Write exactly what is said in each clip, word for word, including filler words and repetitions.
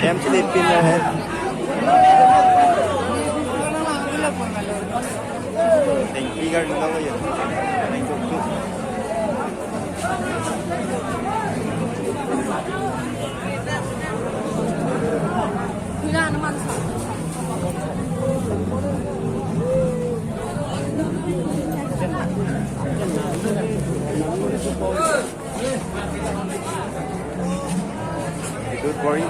Em si lepin ya, eh. Thank you, guys. Good morning.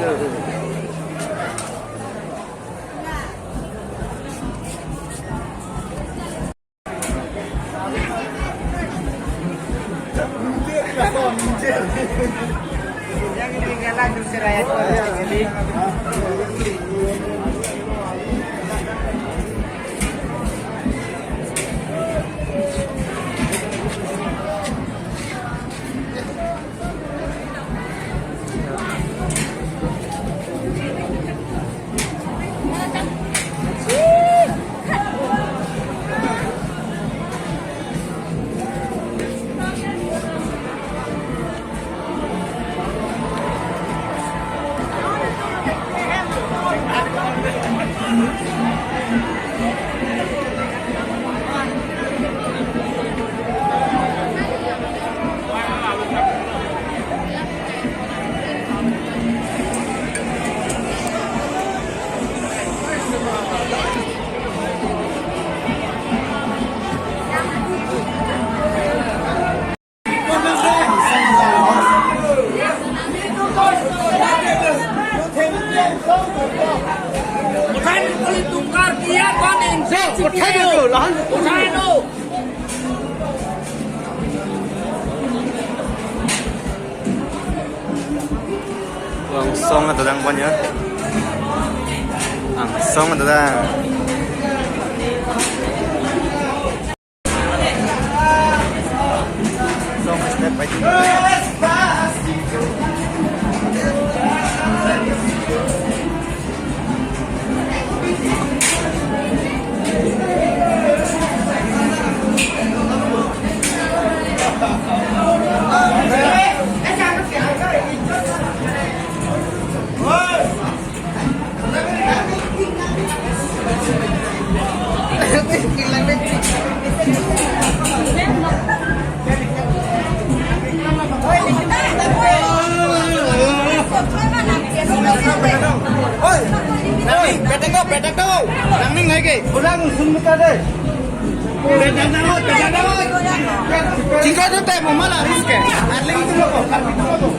Langsung ada dang punya. Langsung ada dang. Nangning, petak ko, petak ko. Nangning hai ke. Kurang sun muka deh. Petak ko, petak ko. Jingkau tu teh, mau malah risk ke. Arling tu lo ko, arling tu lo ko.